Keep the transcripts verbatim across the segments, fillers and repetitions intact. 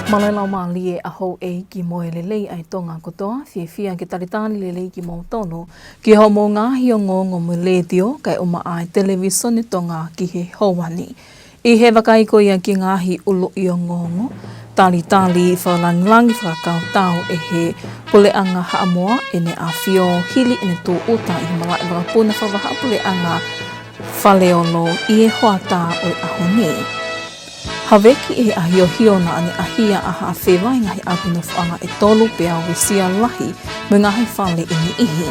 Mālō e laumālie ʻa houʻeiki mo e lelei ʻa e Tonga kotoa, fiefia ke talitali lelei kimoutolu ki hoʻomou ngaahi ongoongo mei he letiō, kae ʻumaʻā e televīsone Tonga ki he houa ni. ʻI he vakai ko ia ki he ngaahi ʻuluʻi ongoongo, talitali fakalāngilangi fakakautau ʻe he Puleʻanga Haʻamoa ʻEne ʻAfio hili ʻene tūʻuta ʻi he malaʻe vakapuna fakavahaʻapuleʻanga Faleolo ʻi he hoʻatā ʻo e ʻaho ni. Haveki ʻe he ʻahiohio naʻa ne ʻahia ʻa Haʻafeva ʻi he ngaahi ʻapi nofoʻanga ʻe tolu pea uesia lahi mo e ngaahi fale ʻe niʻihi.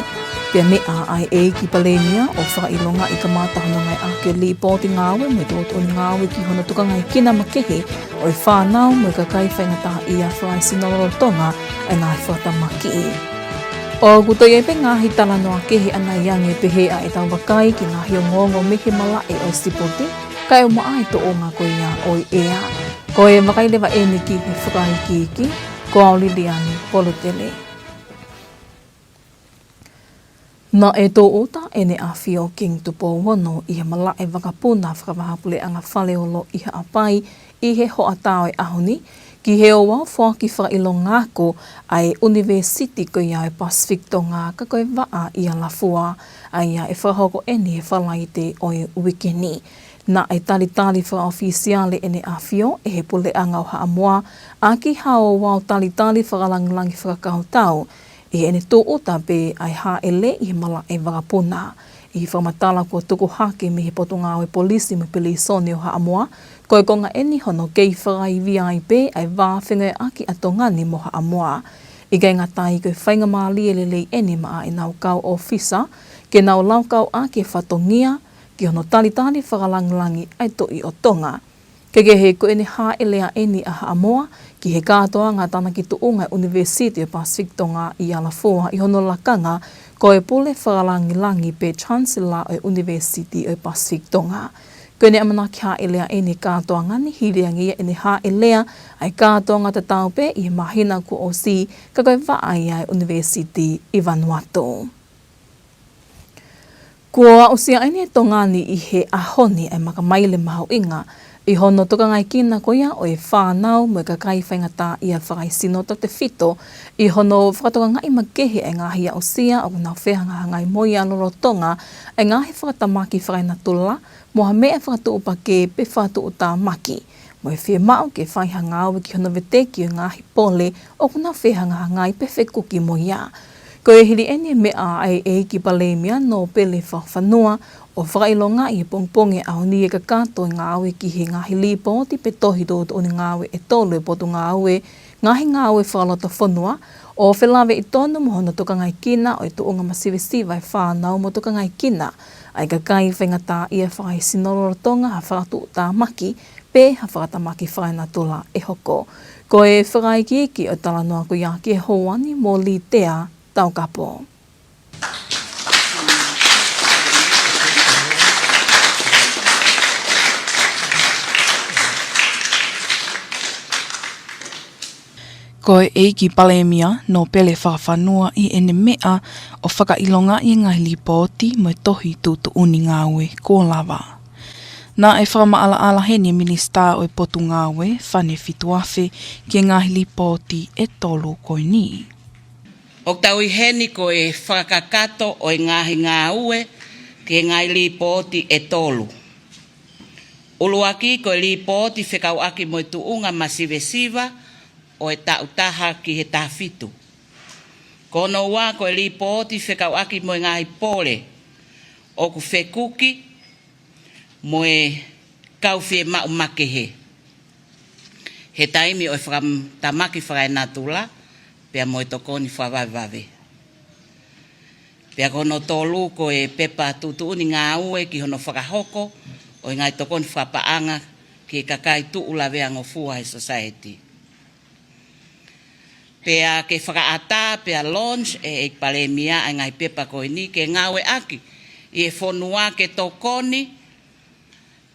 Pea meʻa ʻa e ʻEiki Palēmia ʻo fakaʻilongaʻi kamata hono ngāueʻaki e lipooti ngāue mo e tuʻutuʻuni ngāue ki hono tokangaekina makehe ʻo e fānau mo e kakai faingataʻaʻia fakaesino lolotonga ʻa e ngaahi fakatamaki. ʻOku toe ʻi ai pē ngaahi talanoa kehe ʻanai ange pehē ʻa ʻetau vakai ki he ngaahi ongoongo mei he malaʻe ʻo e sipoti, kae ʻumaʻā e tuʻunga ko ia ʻo e ʻea. Ko e vakai leva eni ki he fakaikiiki, ko au Liliani Polutele. Naʻe tūʻuta ʻEne ʻAfio Kingi Tupou Ono ʻi he malaʻe vakapuna fakavahaʻapuleʻanga Faleolo ʻi Haʻapai ʻi he hoʻatā ʻo e ʻaho ni, ki he ouau foaki fakaʻilonga ako ʻa e ʻUnivēsiti ko ia ʻo e Pacific Tonga, ka ko e vaʻa ʻi Alafua, ʻa ia ʻe fakahoko eni he Falaite ʻo e uike ni. Naʻe talitali fakaʻofisiale ʻEne ʻAfio ʻe he Puleʻanga ʻo Haʻamoa ʻaki ha ouau talitali fakalāngilangi fakakautau ʻi heʻene tūʻuta pē ʻa e hāʻele ʻi he malaʻe vakapuna. ʻI he fakamatala kuo tuku hake mei he Potungāue Polisi mo e Pilīsone ʻo Haʻamoa, ko e konga eni hono kei fakaivia ai pē ʻa e vā fengāueʻaki ʻa Tonga ni mo Haʻamoa. ʻIkai ngata ai, ko e faingamālie lelei eni maʻa ʻenau kau ʻōfisa ke nau laukau ʻaki e fatongia ki hono talitali fakalāngilangi ʻa e Tuʻi ʻo Tonga. Kehekehe, ko ʻene hāʻelea eni ʻa Haʻamoa ki he kātoanga tānaki tuʻunga ʻo e ʻUnivēsiti ʻo e Pacific Tonga ʻi Alafua ʻi hono lakanga ko e Pule Fakalāngilangi pe Chancellor ʻo e ʻUnivēsiti ʻo e Pacific Tonga. Ko ʻene ʻamanaki hāʻelea eni e kātoanga ni hili ange ia ʻene hāʻelea ʻa e kātoanga tatau pē ʻi he māhina kuo ʻosi, ka ko e vaʻa ia ʻa e ʻUnivēsiti ʻi Vanuatu. Kuo aʻusia eni ʻe Tonga ni ʻi he ʻaho ni ʻa e makamaile mahuʻinga ʻi hono tokangaekina ko ia ʻo e fānau mo e kakai faingataʻaʻia fakaesino, tautefito ʻi hono fakatokangaʻi makehe ʻa e ngaahi aʻusia ʻoku nau fehangahangai mo ia lolotonga ʻa e ngaahi fakatamaki fakaenatula mo ha meʻa fakatuʻupakē pe fakatuʻutāmaki, mo e fiemaʻu ke fai ha ngāue ki hono veteki ʻo e ngaahi pole ʻoku nau fehangahangai pe fekuki mo ia. Ko e hili eni e meʻa ʻa e ʻEiki Palēmia Nōpele Fakafanua ʻo fakaʻilongaʻi he pongipongi ʻo e ʻaho ni e kakato e ngāue ki he ngaahi lipooti pe tohi tuʻutuʻuni ngāue ʻe tolu ʻa e Potungāue Ngaahi Ngāue Fakalotofonua, ʻo felāveʻi tonu mo hono tokangaekina ʻo e tuʻunga masivesiva ʻa e fānau mo tokangaekina ʻa e kakai faingataʻaʻia fakaesino lolotonga ha fakatuʻutāmaki pe ha fakatamaki fakaenatula ʻe hoko. Ko e fakaikiiki ʻo e talanoa ko ia ki he houa ni, Molitea Taukapo. Ko e ʻEiki Palēmia Nōpele Fakafanua ʻi heʻene meʻa ʻo fakaʻilongaʻi e ngaahi lipooti mo e tohi tuʻutuʻuni ngāue kuo lava. Naʻe fakamaʻalaʻala heni e Minisitā ʻo e Potungāue, Fane Fituafe, ki he ngaahi lipooti ʻe tolu ko eni. ʻOku tau ʻi heni ko e fakakakato ʻo e ngaahi ngāue ki he ngaahi lipooti ʻe tolu. ʻUluaki ko e lipooti fekauʻaki mo e tuʻunga masivesiva ʻo e taʻu taha ki he taha fitu. Ko hono ua ko e lipooti fekauʻaki mo e ngaahi pole ʻoku fekuki mo e kau fiemaʻu makehe he taimi ʻo e fakatamaki fakaenatula pea mo e tokoni fakavavevave. Pea ko hono tolu ko e pepa tuʻutuʻuni ngāue ki hono fakahoko ʻo e ngaahi tokoni fakapaʻanga ki he kakai tuʻu laveangofua he society. Pea ke fakaʻatā pea launch ʻe he ʻEiki Palēmia ʻa e ngaahi pepa ko eni ke ngāueʻaki ʻi he fonua ke tokoni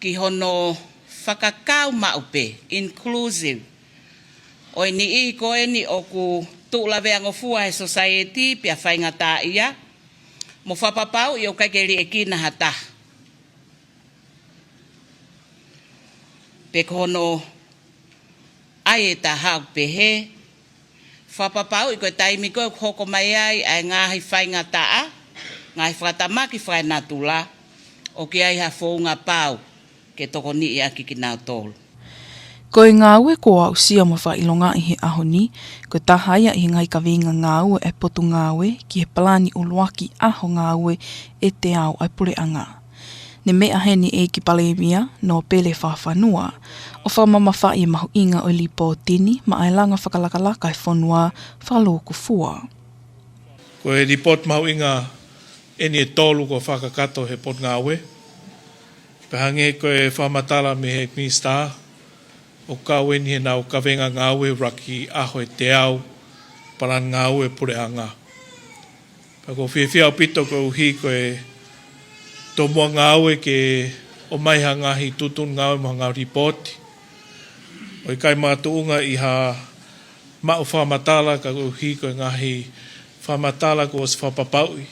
ki hono fakakau maʻu pē, inclusive, ʻo e niʻihi ko eni ʻoku tuʻu laveangofua he society pea faingataʻaʻia, mo fakapapauʻi ʻoku ʻikai ke liʻekina ha taha. Pe ko hono ʻAi e taha ʻoku pehē, fakapapauʻi ko e taimi ko ē ʻoku hoko mai ai ʻa e ngaahi faingataʻa, ngaahi fakatamaki fakaenatula, ʻoku ʻi ai ha founga pau ke tokoniʻi ʻaki kinautolu. Ko e ngāue kuo aʻusia mo fakaʻilongaʻi he ʻaho ni, ko e taha ia ʻi he ngaahi kaveinga ngāue ʻa e Potungāue ki he palani ʻuluaki ʻaho ngāue ʻe teau ʻa e puleʻanga. Ne meʻa heni ʻEiki Palēmia, Nōpele Fakafanua, ʻo fakamamafaʻi e mahuʻinga ʻo e lipooti ni maʻa e langa fakalakalaka e fonua fakalūkufua. Ko e lipooti mahuʻinga eni ʻe tolu kuo fakakakato he Potungāue. Pea hangē ko e fakamatala mei he Minisitā, ʻoku kau eni he ʻenau kaveinga ngāue ʻuluaki ʻaho ʻe teau palani ngāue puleʻanga. Pea ʻoku ou fiefia ʻaupito koeʻuhi ko e tomuʻa ngāue ke ʻomai ha ngaahi tuʻutuʻuni ngāue mo ha ngaahi lipooti ʻo ʻikai makatuʻunga ʻi ha maʻu fakamatala, ka koeʻuhi ko e ngaahi fakamatala kuo ʻosi fakapapauʻi ʻe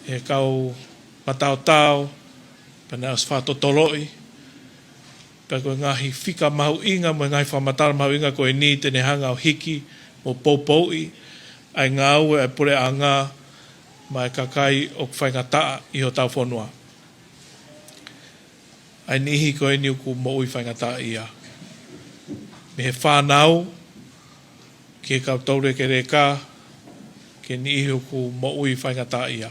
he kau mataotao, pea naʻe ʻosi fakatotoloʻi, pea ko e ngaahi fika mahuʻinga mo e ngaahi fakamatala mahuʻinga ko eni te ne hanga ʻo hiki mo poupouʻi ʻa e ngāue ʻa e puleʻanga maʻa e kakai ʻoku faingataʻa ʻi hotau fonua. ʻA e niʻihi ko eni ʻoku moʻui faingataʻaʻia, mei he fānau ki he kau toulekeleka, ki he niʻihi ʻoku moʻui faingataʻaʻia.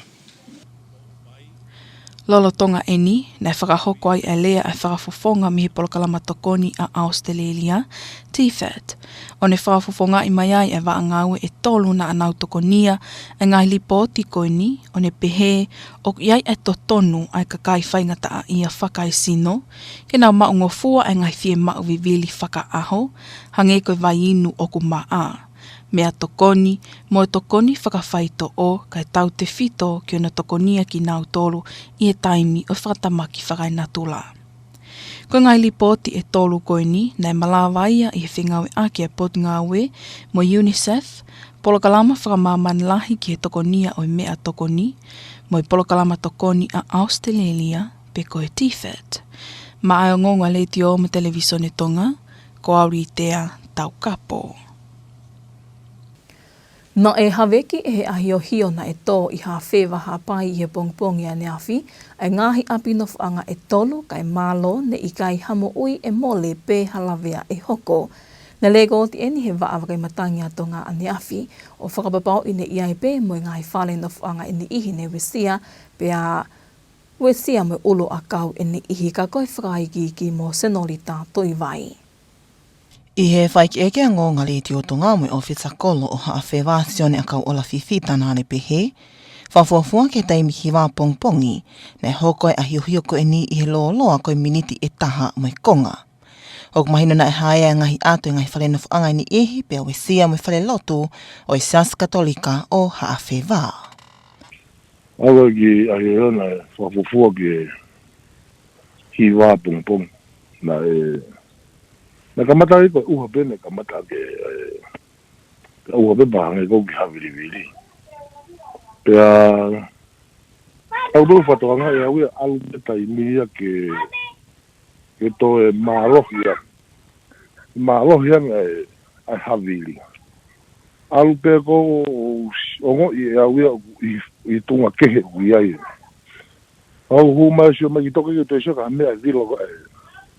Lolotonga eni, naʻe fakahoko ai ʻa e lea ʻa e fakafofonga mei he polokalama tokoni ʻa ʻAositelēlia, TFAT, ʻo ne fakafofongaʻi mai ai ʻa e vaʻa ngāue ʻe tolu naʻa nau tokonia ʻa e ngaahi lipooti ko eni, ʻo ne pehē ʻoku ʻi ai ʻa e totonu ʻa e kakai faingataʻaʻia fakaesino ke nau maʻungofua ʻa e ngaahi fiemaʻu vivili fakaʻaho, hangē ko e vai inu ʻoku maʻa, meʻatokoni, mo e tokoni fakafaitoʻo, kae tautefito ki hono tokonia kinautolu ʻi he taimi ʻo e fakatamaki fakaenatula. Ko e ngaahi lipooti ʻe tolu ko eni, naʻe malava ia ʻi he fengāueʻaki ʻa e Potungāue mo e UNICEF, polokalama fakamāmani lahi ki he tokonia ʻo e meʻatokoni, mo e polokalama tokoni ʻa ʻAositelēlia, pe ko e TFAT. Maʻa e Ongoongo ʻa e Letiō mo e Televīsone Tonga, ko Auritea Taukapo. Naʻe haveki ʻe he ʻahiohio naʻe tō ʻi Haʻafeva, Haʻapai ʻi he pongipongi ʻaneafi, ʻa e ngaahi ʻapi nofoʻanga ʻe tolu, kae mālō ne ʻikai ha moʻui ʻe mole pe ha lavea ʻe hoko. Naʻe lēkooti eni he Vaʻa Vakaimatangi ʻa Tonga ʻaneafi, ʻo fakapapauʻi ne ʻi ai pē mo e ngaahi fale nofoʻanga ʻe niʻihi ne uesia, pea uesia mo e ʻuluʻakau ʻe niʻihi. Ka ko e fakaikiiki mo Senolita Tuʻivai. ʻI he fakaʻekeʻeke ʻa e Ongoongo ʻa e Letiō Tonga mo e ʻōfisa kolo ʻo Haʻafeva, Sione ʻAkauʻola Fifita, naʻa ne pehē, fakafuofua ki he taimi hiva pongipongi, naʻe hoko e ʻahiohio ko eni ʻi he lōloa ko e miniti ʻe taha mo e konga. ʻOku mahino naʻe hā ʻa e ngaahi ʻato ʻa e ngaahi fale nofoʻanga ʻe niʻihi, pea uesia mo e falelotu ʻo e Siasi Katolika ʻo Haʻafeva. ʻA ia ko e ʻahiohio naʻe fakafuofua ki he hiva pongipongi. Naʻe, naʻe kamata ai ko e ʻuha pē, naʻe kamata ke, ē, ʻuha pē pea hangē ko e kiʻi havilivili. Pea, ʻa ia ʻoku ou fakatokangaʻi ʻe au ia ʻalu pē taimi ia ke, ke toe mālohi ia. Mālohi ange ʻa e, ʻa e havili. ʻAlu pē ko ē ʻo s-, ongoʻi ʻe au ia ʻoku ʻi, ʻi tuʻunga kehe ʻoku ʻi ai. ʻA ia ʻoku hū mai, sio mai ki toki ke te sio ka meʻa vilo ko ē.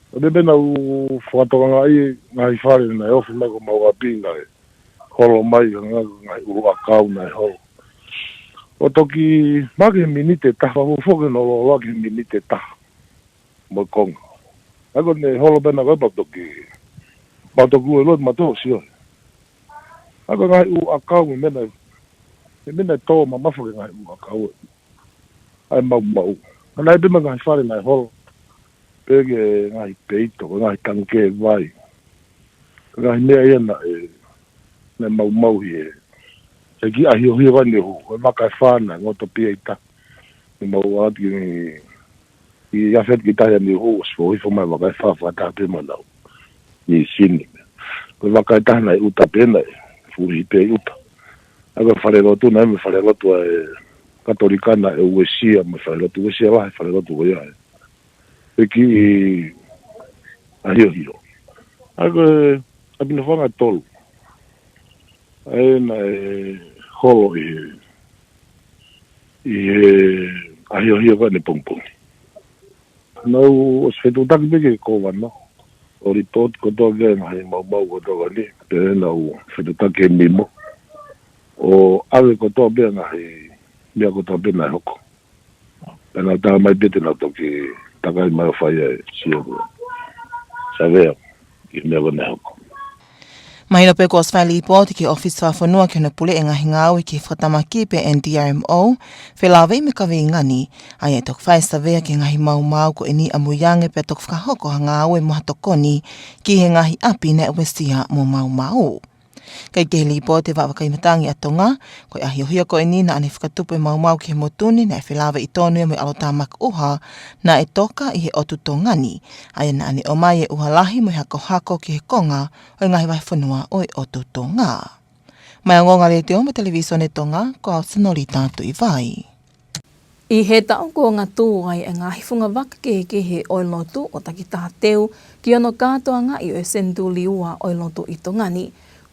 ʻA ia pē naʻa ku fakatokangaʻi ngaahi fale naʻe ofi mai ko homau ʻapi naʻe holo mai, ka ngaahi, ngaahi ʻuluʻakau naʻe holo. ʻO toki mahalo ki he miniti ʻe taha, fakafuofua ki hono lōloa ki he miniti ʻe taha mo e konga. ʻA ia ko ʻene holo pē naʻa ko ē pea toki, pea toki ʻueluʻelu mautolu ʻo sio. ʻA ia ko e ngaahi ʻuluʻakau mo e meʻa naʻe, mo e meʻa naʻe tō mamafa ki he ngaahi ʻuluʻakau ē. ʻA e maumau. Ka naʻe ʻi ai pē mo e ngaahi fale naʻe holo. Pea ki he ngaahi peito, ko e ngaahi tangikē vai. Ko e ngaahi meʻa ia naʻe, naʻe maumau ʻi he, he kiʻi ʻahiohio ʻa Niuhū, ko e vaka ʻe fā naʻe ngoto pē ia ʻi tahi. Ne mau ʻalu atu ki, ki afe atu ki tahi ʻa Niuhū, ʻosi foʻi foʻi mai vaka ʻe fā fakataha pē mo ʻenau mīsini. Ko e vaka ʻe taha naʻe ʻuta pē naʻe, fulihi pē ʻi ʻuta. ʻA ia ko e falelotu naʻe ʻi ai mo e falelotu ʻa e Katolika naʻe uesia, mo e falelotu uesia lahi, falelotu ko ia ē. He kiʻi ʻahiohio. ʻA ia ko e ʻapi nofoʻanga ʻe tolu. ʻA ia naʻe holo ʻi he, ʻi he ʻahiohio ko eni pongipongi. Naʻá ku ʻosi fetuʻutaki pē ki he kōvana ʻo lipooti kotoa ki he ngaahi maumau kotoa ko eni, pea naʻá ku fetuʻutaki ki he mimo ʻo ʻave kotoa pē ngaahi meʻa kotoa pē naʻe hoko. Pea naʻá ku tala mai pē te nau toki takai mai ʻo fai ʻa e sio ko e savea ki he meʻa ko ē naʻe hoko. Mahino pē kuo ʻosi fai lipooti ki he ʻOfisi Fakafonua ki hono Puleʻi e Ngaahi Ngāue ki he Fakatamaki pe NDRMO, felāveʻi mo e kaveinga ni, ʻa ia ʻe toki fai e savea ki he ngaahi maumau ko eni ʻamuiange pea toki fakahoko ha ngāue mo ha tokoni ki he ngaahi ʻapi naʻe uesia mo maumau. Kae kehe, lipooti ʻa e Vaʻa Vakai Matangi ʻa Tonga, ko e ʻahiohio ko eni naʻá ne fakatupu e maumau ki he motu ni naʻe felāveʻi tonu ia mo e ʻalotāmaki ʻuha naʻe toka ʻi he ʻotu Tonga ni, ʻa ia naʻá ne ʻomai e ʻuha lahi mo e hakohako ki he konga ʻo e ngaahi vahefonua ʻo e ʻotu Tonga. Mei he Ongoongo Letiō mo e Televīsone Tonga, ko au Senolita Tuʻivai. ʻI he taʻu kuo ngatū ai e ngaahi fungavaka kehekehe ʻo e lotu ʻo takitaha teu ki hono kātoangaʻi ʻo e senituli ua ʻo e lotu ʻi Tonga ni,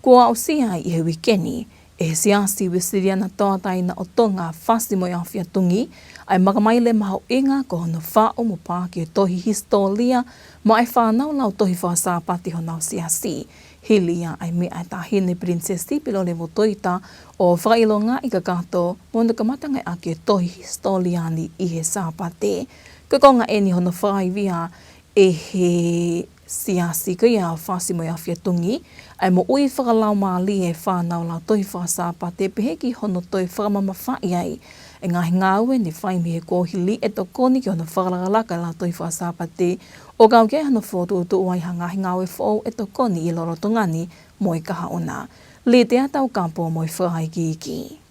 kuo aʻusia ai ʻi he uike ni ʻe he Siasi Uēsiliana Tauʻatāina ʻo Tonga, Fasi-mo-e-Afi-ʻa-Tuʻi, ʻa e makamaile mahuʻinga ko hono faʻu mo paaki e tohi hisitōlia maʻá e fānau lautohi faka-Sāpate honau siasi. Hili ia ʻa e meʻa ʻa e Taʻahine Pilinisesi Pilolevu Tuita ʻo fakaʻilongaʻi kakato mo hono kamata ngāueʻaki e tohi hisitōlia ni ʻi he Sāpate. Ko e konga eni hono fakaivia ʻe he siasi ko ia ʻo Fasi-mo-e-Afi-ʻa-Tuʻi ʻa e moʻui fakalaumālie ʻa e fānau lautohi faka-Sāpate, pehē ki hono toe fakamamafaʻi ai e ngaahi ngāue ne fai mei he kuohili ʻe tokoni ki hono fakalakalaka e lautohi faka-Sāpate, ʻo kau ki ai hono fokotuʻutuʻu ai ha ngaahi ngāue foʻou ʻe tokoni ʻi he lolotonga ni mo e kahaʻu na. Litia Taukapo mo e fakaikiiki.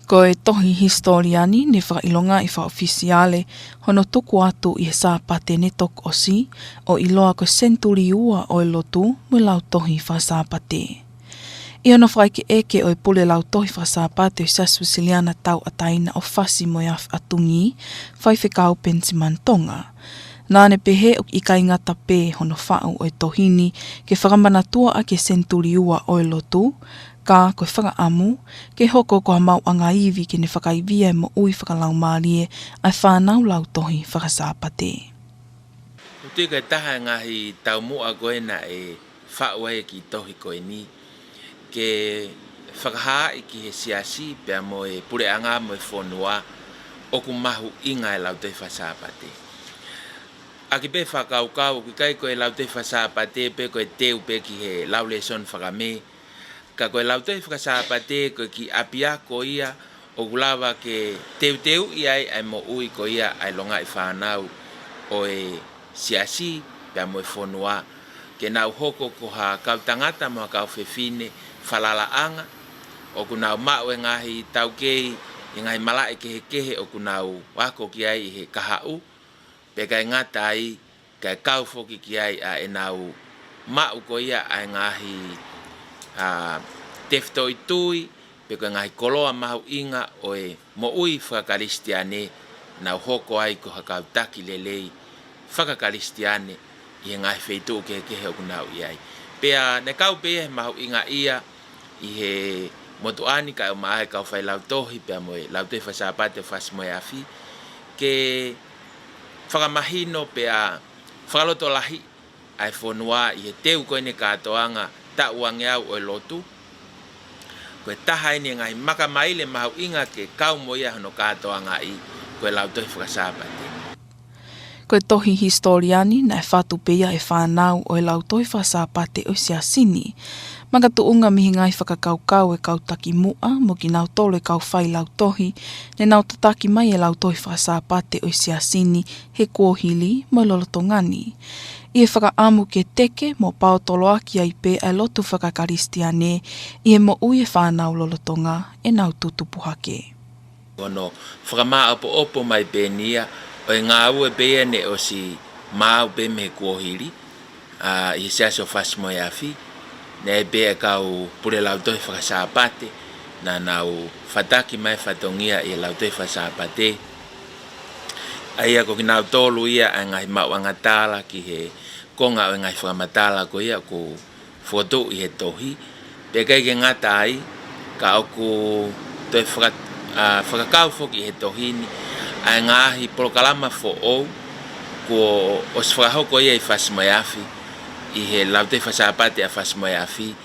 Ko e tohi hisitōlia ni ne fakaʻilongaʻi fakaʻofisiale hono tuku atu ʻi he Sāpate ne toki ʻosi, ʻo ʻiloa ko e senituli ua ʻo e lotu mo e lautohi faka-Sāpate. ʻI hono fakaʻekeʻeke ʻo e Pule Lautohi Faka-Sāpate ʻo e Siasi Uēsiliana Tauʻatāina ʻo Fasi-mo-e-Afi-ʻa-Tuʻi, Faifekau Penisimani Tonga, naʻá ne pehē ʻoku ʻikai ngata pē hono faʻu ʻo e tohi ni ke fakamanatua ʻaki e senituli ua ʻo e lotu, ka ko e fakaʻamu ke hoko ko ha maʻuʻanga ivi ke ne fakaivia e moʻui fakalaumālie ʻa e fānau lautohi faka-Sāpate. ʻOku ou tui ko e taha e ngaahi taumuʻa ko ē naʻe faʻu ai e kiʻi tohi ko eni, ke fakahaaʻi ki he siasi pea mo e puleʻanga mo e fonua ʻoku mahuʻinga e lautohi faka-Sāpate. ʻAki pē fakakaukau, ʻoku ʻikai ko e lautohi faka-Sāpate pe ko e teu pē ki he lau lēsoni fakamē, ka ko e lautohi faka-Sāpate ko e kiʻi ʻapiako ia ʻoku lava ke teuteuʻi ai ʻa e moʻui ko ia ʻa e longaʻi fānau ʻo e siasi pea mo e fonua, ke nau hoko ko ha kau tangata mo ha kau fefine falalaʻanga, ʻoku nau maʻu e ngaahi taukei ʻi he ngaahi malaʻe kehekehe ʻoku nau ako ki ai ʻi he kahaʻu, pea ʻikai ngata ai, kae kau foki ki ai ʻa ʻenau maʻu ko ia ʻa e ngaahi, ā, tefitoʻi tui, pe ko e ngaahi koloa mahuʻinga ʻo e moʻui fakakalisitiane, nau hoko ai ko ha kau taki lelei fakakalisitiane ʻi he ngaahi feituʻu kehekehe ʻoku nau ʻi ai. Pea ne kau pē ia he mahuʻinga ia ʻi he motuʻa ni kae ʻumaʻā e kau failautohi pea mo e lautohi faka-Sāpate ʻo Fasi-mo-e-Afi, ke fakamahino pea fakalotolahi ʻa e fonua ʻi he teu ko eni e kātoanga taʻu angeau ʻo e lotu. Ko e taha eni e ngaahi makamaile mahuʻinga ke kau mo ia hono kātoangaʻi ko e lautohi faka-Sāpate. Ko e tohi hisitōlia ni naʻe fatu pē ia ʻe he fānau ʻo e lautohi faka-Sāpate ʻo e siasi ni, makatuʻunga mei he ngaahi fakakaukau ʻa e kau takimuʻa mo kinautolu e kau failautohi ne nau tataki mai e lautohi faka-Sāpate ʻo e siasi ni he kuohili mo e lolotonga ni, ʻi he fakaʻamu ke teke mo paotoloaki ai pē ʻa e lotu fakakalisitiane ʻi he moʻui e fānau lolotonga ʻenau tutupu hake. Ko hono fakamāʻopoʻopo mai pē eni ia ʻo e ngāue pē ia ne ʻosi maau pē mei he kuohili, ā, ʻi he siasi ʻo Fasi-mo-e-Afi, naʻe ʻi ai pē e kau pule lautohi faka-Sāpate naʻa nau fataki mai e fatongia ʻi he lautohi faka-Sāpate. ʻA ia ko kinautolu ia ʻa e ngaahi maʻuʻanga tala ki he konga ʻo e ngaahi fakamatala ko ia ʻoku fokotuʻu ʻi he tohi, pea ʻikai ke ngata ai, ka ʻoku toe faka-, ʻa, fakakau foki ʻi he tohi ni ʻa e ngaahi polokalama foʻou kuo ʻosi fakahoko ia ʻi Fasi mo e Afi, ʻi he Lautohi Faka-Sāpate ʻa Fasi mo e Afi,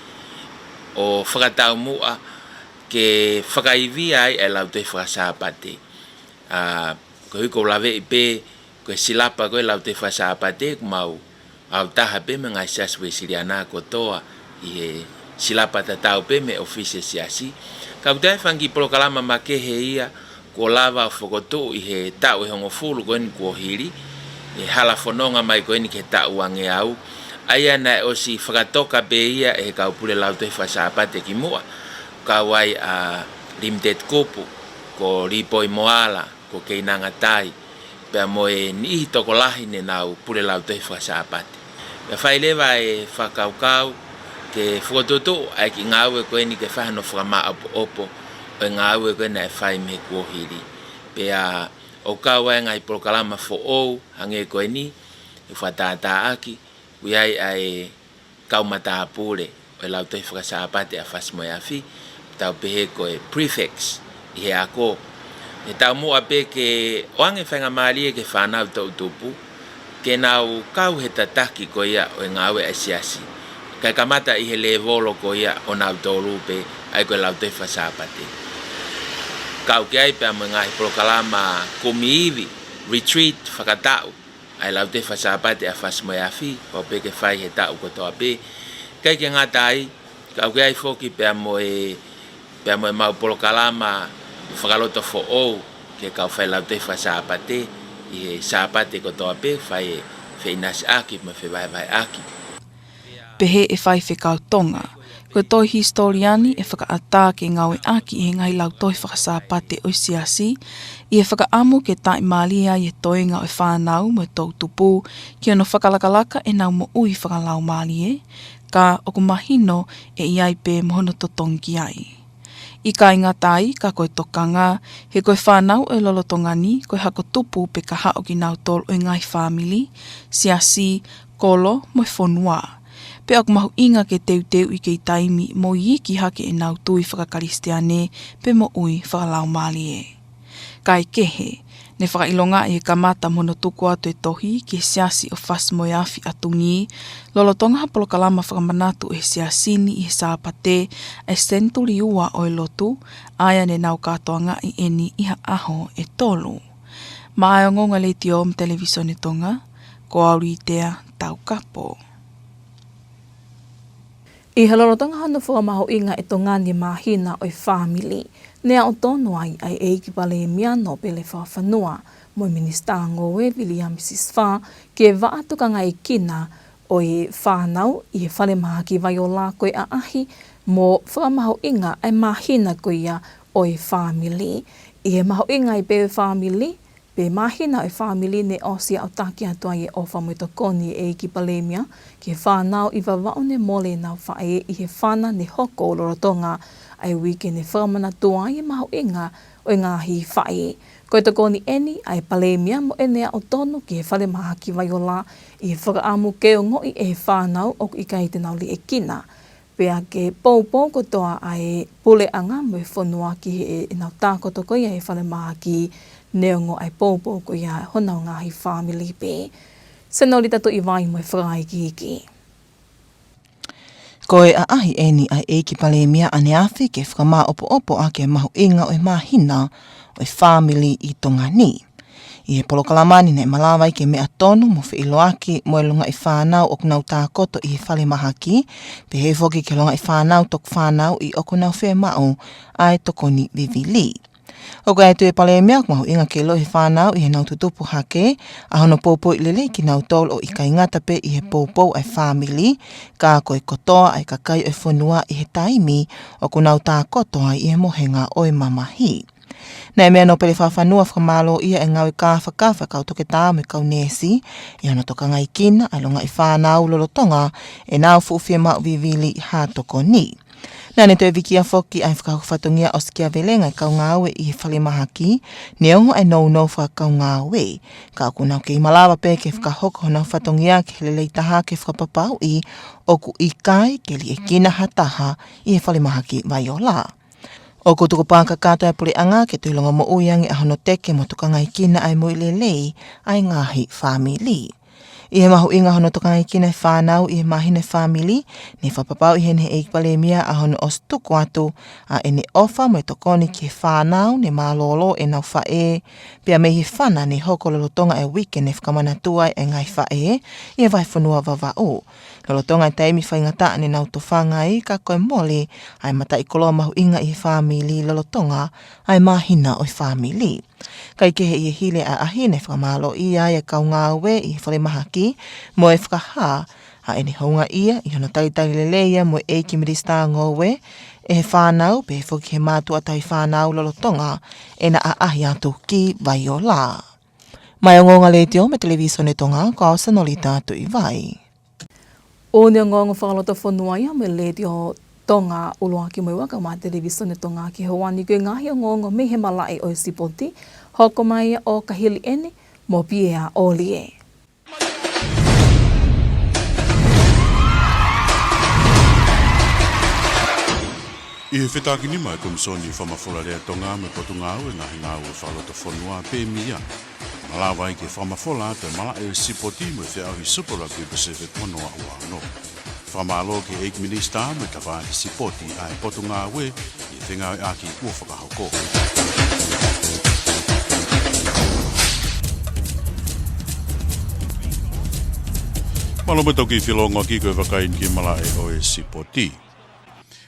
ʻo fakataumuʻa ke fakaivia ai ʻa e Lautohi Faka-Sāpate. ʻA, koeʻuhi ʻoku ou laveʻi pē ko e silapa ko e Lautohi Faka-Sāpate ʻoku mau autaha pē mo e ngaahi siasi Uēsiliana kotoa ʻi he silapa tatau pē mo e ʻōfisi ʻo e siasi. Ka ʻoku toe ʻi ai e fanga kiʻi polokalama makehe ia kuo lava ʻo fokotuʻu ʻi he taʻu ʻe hongofulu ko eni kuo hili, ʻi he hala fononga mai ko eni ki he taʻu uangeau, ʻa ia naʻe ʻosi fakatoka pē ia ʻe he kau pule Lautohi Faka-Sāpate kimuʻa, kau ai ʻa Limited Kupu, ko Lipoi Moala, ko Keinanga Tai, pea mo e niʻihi tokolahi ne nau pule Lautohi Faka-Sāpate. Pea fai leva e fakakaukau ke fokotuʻutuʻu ʻa e kiʻi ngāue ko eni ke fai hano fakamāʻopoʻopo ʻo e ngāue ko eni naʻe fai mei he kuohili. Pea ʻoku kau ai e ngaahi polokalama foʻou hangē ko eni, ʻe fakatātāʻaki, ʻoku ʻi ai ʻa e kau matāpule ʻo e Lautohi Faka-Sāpate ʻa Fasi mo e Afi, tau pehē ko e prefects ʻi he ako. ʻE taumuʻa pē ke ʻoange faingamālie ki he fānau toʻutupu ke nau kau he tataki ko ia ʻo e ngāue ʻa e siasi, kae kamata ʻi he lēvolo ko ia ʻo nautolu pē, ʻa ia ko e Lautohi Faka-Sāpate. Kau ki ai pea mo e ngaahi polokalama kumi ivi, retreat fakataʻu ʻa e Lautohi Faka-Sāpate ʻa Fasi mo e Afi, pau pē ke fai he taʻu kotoa pē. ʻIkai ke ngata ai, ka ʻoku ʻi ai foki pea mo e, pea mo e mau polokalama fakaloto foʻou ki he kau fai Lautohi Faka-Sāpate ʻi he Sāpate kotoa pē, fai e feʻinasiʻaki mo e fevahevaheʻaki. Pehē ʻe he faifekau Tonga, ko e tohi hisitōlia ni ʻe fakaʻatā ke ngāueʻaki ʻi he ngaahi Lautohi Faka-Sāpate ʻo e siasi, ʻi he fakaʻamu ke taʻimālie ai e toenga ʻo e fānau mo e toʻutupu ki hono fakalakalaka ʻenau moʻui fakalaumālie, ka ʻoku mahino ʻe ʻi ai pē mo hono totongi ki ai. ʻIkai ngata ai, ka ko e tokanga, he ko e fānau ʻo e lolotonga ni ko e hako tupu pe kahaʻu kinautolu ʻo e ngaahi fāmili, siasi, kolo mo e fonua. Pea ʻoku mahuʻinga ke teuteuʻi kei taimi mo iiki hake ʻenau tui fakakalisitiane pe moʻui fakalaumālie. Kae kehe, ne fakaʻilongaʻi e kamata mo hono tuku atu e tohi ki he siasi ʻo Fasi mo e Afi ʻa Tungī, lolotonga ha polokalama fakamanatu ʻe he siasi ni ʻi he Sāpate ʻa e senituli ua ʻo e lotu, ʻa ia ne nau kātoangaʻi eni ʻi ha ʻaho ʻe tolu. Maʻa e Ongoongo Letiō mo e Televīsone Tonga, ko au Litea Taukapo. ʻI he lolotonga hono fakamahuʻingaʻi e Tonga ni e māhina ʻo e fāmili, ne aʻu tonu ai ʻa e ʻEiki Palēmia Nōpele Fakafanua mo e Minisitā Ngoue Viliami Sisifā ki he vaʻa tokangaekina ʻo e fānau ʻi he falemahaki Vaiola ko e ʻaʻahi mo fakamahuʻinga ʻa e māhina ko ia ʻo e fāmili. ʻI he mahuʻingaʻi pē ʻo e fāmili, pe māhina ʻo e fāmili, ne ʻosi aʻutaki atu ai e ʻofa mo e tokoni ʻa e ʻEiki Palēmia ki he fānau ʻi Vavaʻu ne mole ʻenau faʻē ʻi he fana ne hoko lolotonga ʻa e uike, ne fakamanatu ai e mahuʻinga ʻo e ngaahi faʻē. Ko e tokoni eni ʻa e Palēmia mo ʻene aʻu tonu ki he falemahaki Vaiola ʻi he fakaʻamu ke ongoʻi ʻe he fānau ʻoku ʻikai te nau liʻekina. Pea ke poupou kotoa ʻa e puleʻanga mo e fonua ki heʻenau tākoto ko ia he falemahaki, neongo ʻa e poupou ko ia honau ngaahi fāmili pē. Senolita Tuʻivai mo e fakaikiiki. Ko e ʻaʻahi eni ʻa e ʻEiki Palēmia ʻaneafi ke fakamāʻopoʻopo ʻaki e mahuʻinga ʻo e māhina ʻo e fāmili ʻi Tonga ni. ʻI he polokalama ni naʻe malava ai ke meʻa tonu mo feʻiloaki mo e longaʻi fānau ʻoku nau tākoto ʻi he falemahaki, pehē foki ki he longaʻi fānau tokufānau ʻi ʻoku nau fiemaʻu ʻa e tokoni vivili. ʻOku ʻai atu ʻe he Palēmia ʻoku mahuʻinga ke ʻilo ʻe he fānau ʻi heʻenau tutupu hake ʻa hono poupouʻi lelei kinautolu, ʻo ʻikai ngata pē ʻi he poupou ʻa e fāmili, ka ko e kotoa ʻa e kakai ʻo e fonua ʻi he taimi ʻoku nau tākoto ai ʻi he mohenga ʻo e mamahi. Naʻe meʻa Nōpele Fakafanua fakamālōʻia e ngāue kāfakafa e kau toketā mo e kau neesi ʻi hono tokangaekina ʻa e longaʻi fānau lolotonga ʻenau fuʻu fiemaʻu vivili ha tokoni. Naʻa ne toe vikia foki ʻa e fakahoko fatongia ʻosikiavelenga ʻa e kau ngāue ʻi he falemahaki, neongo ʻa e nounou fakakaungāue, ka ʻoku nau kei malava pē ke fakahoko honau fatongia ki he lelei taha ke fakapapauʻi ʻoku ʻikai ke liʻekina ha taha ʻi he falemahaki Vaiola. ʻOku tukupā kakato ʻa e puleʻanga ke toe longomoʻui ange ʻa hono teke mo tokangaekina ʻa e moʻui lelei ʻa e ngaahi fāmili. ʻI he mahuʻinga hono tokangaekina e fānau ʻi he māhina e fāmili, ne fakapapauʻi heni ʻe he ʻEiki Palēmia ʻa hono ʻosi tuku atu ʻa ʻene ʻofa mo e tokoni ki he fānau ne mālōlō ʻenau faʻē, pea mei he fana ne hoko lolotonga e uike ne fakamanatua ai e ngaahi faʻē ʻi he vahefonua Vavaʻu. Lolotonga e taimi faingataʻa ne nau tofanga ai, ka ko e mole ʻa e mataʻikoloa mahuʻinga ʻi he fāmili lolotonga ʻa e māhina ʻo e fāmili. Kae kehe, ʻi he hili ʻa e ʻaʻahi, ne fakamālōʻia ai e kau ngāue ʻi he falemahaki mo e fakahā ʻa ʻene houngaʻia ʻi hono talitali lelei ia mo e ʻEiki Minisitā Ngoue, ʻe he fānau, pehē foki ki he mātuʻa tauhi fānau lolotonga ʻena ʻaʻahi atu ki Vaiola. Mei he Ongoongo Letiō mo e Televisone Tonga, ko au Senolita Tuʻivai. ʻOku ne ongoongo fakalotofonua ia mei he Letiō Tonga ʻUluaki mo e Ua kae ʻumaʻā e Televisone Tonga ki he ʻaho ni ki he ngaahi ongoongo mei he malaʻe ʻo e sipoti. Hoko mai ʻo ka hili eni mo Piea ʻOlie. ʻI he fetākinima ʻa e Komisoni Fakamafola Lea Tonga mo e Potungāue Ngaahi Ngāue Fakalotofonua, Pemia, malava ai ke fakamafola atu e malaʻe ʻo e sipoti mo e feʻauhi Super Rugby Pacific ua noa ua ono. Fakamālō ki he ʻEiki Minisitā mo e tafaʻaki sipoti ʻa e Potungāue ʻi he fengāueʻaki kuo fakahoko. Mālō mo e tau kiʻi felōngoaki, ko e vakai eni ki he malaʻe ʻo e sipoti.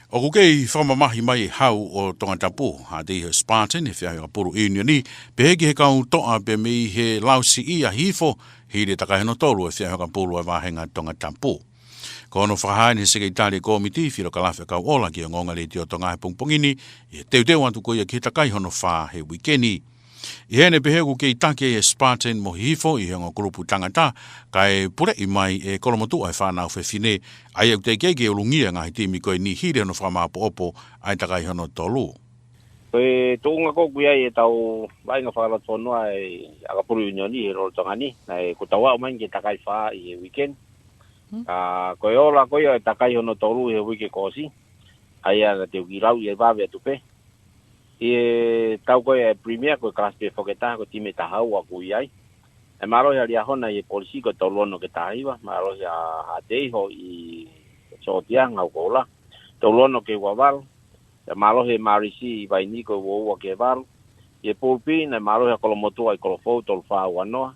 ʻOku kei fakamamahi mai e hau ʻo Tongatapu, Haʻateiho Spartan, he feʻauhi ʻakapulu ʻiunioni, pehē ki he kau toʻa pea mei he lausiʻi ʻa Hihifo, hili e takai hono tolu e feʻauhi ʻakapulu ʻa e vāhenga Tongatapu. Ko hono fakahā eni ʻe he Sekelitali Kōmiti, Filo Kalafi ʻAkauʻola, ki he Ongoongo Letiō Tonga he pongipongi ni, ʻi he teuteu atu ko ia ki he takai hono fā he uike ni. ʻI heʻene pehē ʻoku kei taki ʻa e Spartan mo Hihifo ʻi he ongo kulupu tangata, kae puleʻi mai ʻe Kolomotuʻa e fānau fefine, ʻa ia ʻoku teʻeki ai ke ʻulungia e ngaahi timi ko eni hili hono fakamāʻopoʻopo ʻa e takai hono tolu. Ko e tuʻunga ko ē ʻoku ʻi ai e tau vaʻinga fakalotofonua ʻa e ʻakapulu ʻiunioni he lolotonga ni, naʻe kuo tau aʻu mai ki he takai fā ʻi he uike ni. Hmm. Ka ko e ola ko ia e takai hono tolu he uike kuo ʻosi, ʻa ia naʻa teu kiʻi lau ʻi ai vave atu pē. ʻI he tau ko ē e Premier, ko e kalasi pē foki ʻe taha, ko e timi ʻe taha ua ʻoku ʻi ai. ʻE mālohi ʻa Liahona ʻi he polisi, ko e tolu ono ki he taha hiva, mālohi ʻa Haʻateiho ʻi Sōtia, Ngaukoula, tolu ono ki he ua valu. ʻE mālohi ʻa Marisi ʻi Vainī, ko e ua ua ki he valu. ʻI he Pool B, naʻe mālohi ʻa Kolomotuʻa ʻi Kolofou, tolu fā ua noa.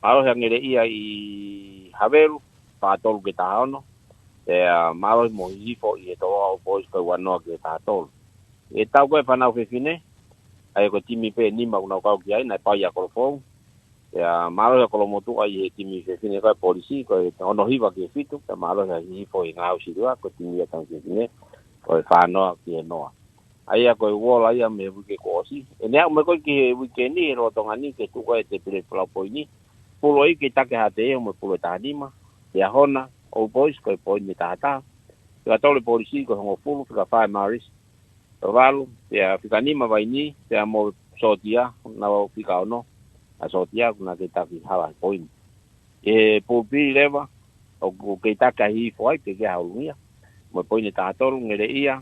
Mālohi ʻa Ngeleʻia ʻi Havelu, fā tolu ki he taha ono. Pea mālohi mo Hihifo ʻi he Toloa All Boys, ko e ua noa ki he taha tolu. ʻI he tau ko ē e fānau fefine, ʻa ia ko e timi pē ʻe nima ʻoku nau kau ki ai, naʻe pau ia ʻa Kolofou. Pea mālohi ʻa Kolomotuʻa ʻi he timi fefine ko ē e polisi, ko e ono hiva ki he fitu, pea mālohi ʻa Hihifo ʻi he Ngaahi Siliva, ko e timi ia e tama fefine, ko e fā noa ki he noa. ʻA ia ko e ola ia mei he uike kuo ʻosi. ʻE ne aʻu mai ko ē ki he uike ni he lolotonga ni ke tuku ai e tēpile folau poini. Pulu ʻa ia kei taki ʻe Haʻateiho mo e pulu ʻe taha nima. Liahona All Boys ko e poini ʻe taha taha. Fika tolu e polisi ko e hongofulu, fika fā e Marisi, ko e valu, pea fika nima Vainī, pea mo Sōtia, naʻa nau fika ono, ʻa Sōtia, ʻoku na kei taki hala he poini. ʻI he Pool B leva, ʻoku kei taki ʻa Hihifo ai, teʻeki ai ha ʻulungia. Mo e poini ʻe taha tolu, Ngeleʻia,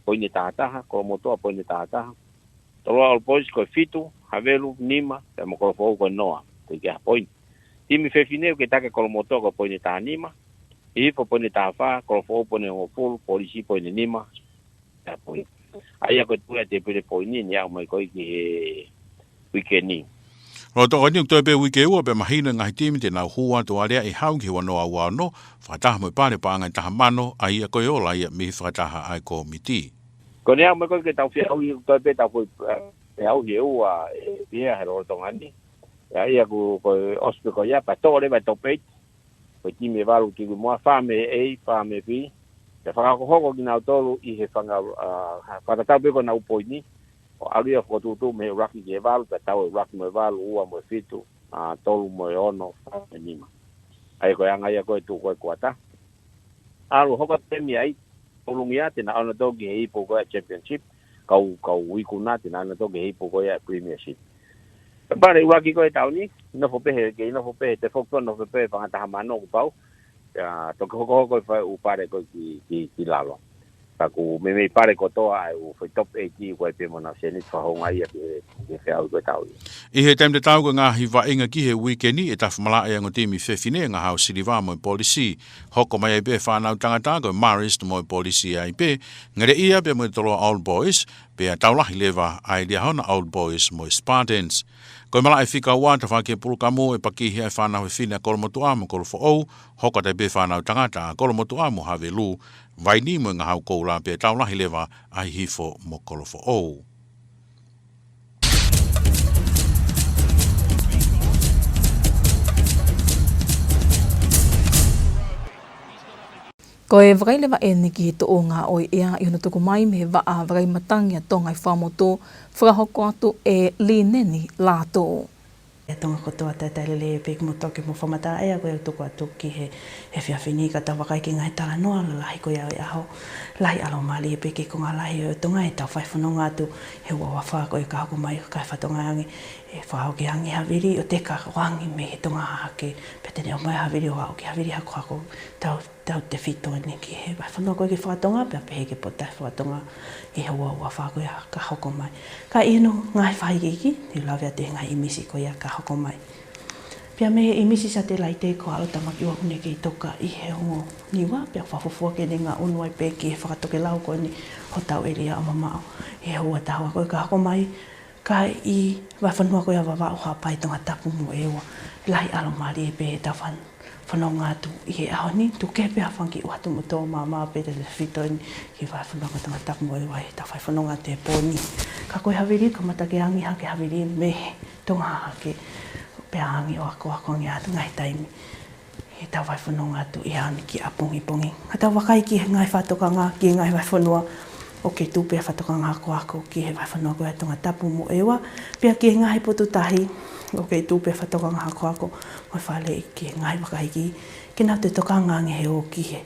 poini ʻe taha taha, Kolomotuʻa, poini ʻe taha taha. Toloa All Boys ko e fitu, Havelu nima, pea mo Kolofou ko e noa, teʻeki ai ha poini. Timi fefine ʻoku kei taki ʻa Kolomotuʻa ko e poini ʻe taha nima, Hihifo poini ʻe taha fā, Kolofou poini ʻe hongofulu, polisi poini ʻe nima, ʻa e poini. ʻA ia ko e tuʻu ia e tēpile poini ni aʻu mai ko ē ki he uike ni. Lolotonga ni ʻoku toe pē uike ua pea mahino e ngaahi timi te nau hū atu ʻo aleaʻi e hau ki he ua noa ua ono, fakataha mo e pale paʻanga ʻe taha mano, ʻa ia ko e ola ia mei he fakataha ʻa e kōmiti. Ko ʻene aʻu mai ko ē ke tau feʻauhi, ʻoku toe pē tau foʻi, eh, feʻauhi ʻe ua ʻe pehē he lolotonga ni. ʻA ia ko, ko e ʻosi pē ko ia, pea toʻo leva e top eight. Ko e timi ʻe valu tuku muʻa, fā mei he A, fā mei he B. Pea fakahokohoko kinautolu ʻi he fanga, ah, fakatatau pē ko ʻenau poini. ʻO ʻalu ia ʻo fokotuʻutuʻu mei he ʻuluaki ki he valu, pea tau e ʻuluaki mo e valu, ua mo e fitu, ah, tolu mo e ono, fā mo e nima. ʻA ia ko e anga ia ko ē e tuʻu ko ē e kuata. ʻAlu hoko atu e temi ai. Ulungia te na ʻalu atu ki he ipu ko ia Championship, kau, kau ikuna te na ʻalu atu ki he ipu ko ia Premiership. Pale ʻuluaki ko e taʻu ni, nofo pē he, kei nofo pē he Tafoki, nofo pē he fanga taha mano kuo pau, ia, toki hokohoko e fai ʻū pale ko ē ki, ki, ki lalo. Ka ʻoku meimei pale kotoa ʻa e ʻū fai top eight ko ē pē mo na seni fahounga ia ki he, ki he feʻauhi ko e taʻu ni. ʻI he taimi tatau ko e ngaahi vaʻinga ki he uike ni ʻe tafa malaʻe ʻa e ongo timi fefine, Ngahau Siliva mo e Polisi. Hoko mai ai pē fānau tangata ko e Marist mo e Polisi ai pē, Ngeleʻia pea mo e Toloa Old Boys, pea tau lahi leva ʻa e Liahona Old Boys mo e Spartans. Ko e malaʻe fika ua tafaʻaki e pulukamu ʻe pakihi ai e fānau fefine ʻa Kolomotuʻa mo Kolofoʻou, hoko atu ai pē fānau tangata ʻa Kolomotuʻa mo Havelu, Vaini mo e Ngahau Koula pea tau lahi leva ʻa Hihifo mo Kolofoʻou. Ko e vakai leva eni ki he toʻonga ʻo e ʻea ʻi hono tuku mai mei he vaʻa vakai matangi ʻa Tonga ʻi Fuaʻamotu, fakahoko atu ʻe Lineni Lato. ʻE Tonga kotoa, talitali lelei pē kimoutolu ki hoʻomou fakamatala ʻea ko ē ʻoku tuku atu ki he, he efiafi ni, ka tau vakai ki he ngaahi talanoa lalahi ko ia ʻo e ʻaho. Lahi ʻalomālie pē ki he konga lahi ʻo Tonga ʻetau fai fononga atu he ua ua fā ko ē ka hoko mai, ka e fatongia ange, ʻe fakahoko ange havili ʻo teka ʻo angi mei he Tonga Hahake, pea te ne ʻomai havili ʻo aʻu ki havili hakohako, tau tautefito eni ki he vahefonua ko ē ki he fakatonga, pea pehē ki he potutahi fakatonga ʻi he ua ua fā ko ia ka hoko mai. Ka ʻi hono ngaahi fakaikiiki, te u lave atu he ngaahi ʻīmisi ko ia ka hoko mai. Pea mei he ʻīmisi satelaite ko ʻAlo Tamaki ʻUa ʻoku ne kei toka ʻi he ongo Niua, pea fakafuofua ke ne ngaʻunu ai pē ki he fakatokelau ko eni hotau ʻēlia ʻo mamaʻo ʻi he ua taha ua ko ē ka hoko mai, ka ʻi he vahefonua ko ia ʻo Vavaʻu, Haʻapai, Tongatapu mo ʻEua, lahi ʻalomālie pē ʻetau fan-, fononga atu ʻi he ʻaho ni, tuku kehe pē ha fanga kiʻi ʻuha tuʻu mo tō maama pē tautefito eni ki he vahefonua ko Tongatapu mo ʻEua ʻi heʻetau fai fononga atu he pō ni. Ka ko e havili, kamata ke angi hake havili mei he Tonga Hahake, pea angi ʻo akoako ange atu ngaahi taimi ʻi heʻetau fai fononga atu ʻi he ʻaho ni ki ʻapongipongi. Ka tau vakai ki he ngaahi fakatokanga ki he ngaahi vahefonua, ʻoku kei tuʻu pē fakatokanga akoako ki he vahefonua ko ia ʻo Tongatapu mo ʻEua, pea ki he ngaahi potutahi, ʻoku kei tuʻu pē fakatokanga akoako mo e faleʻi ki he ngaahi vaka iiki, ke nau toe tokanga ange he ō ki he,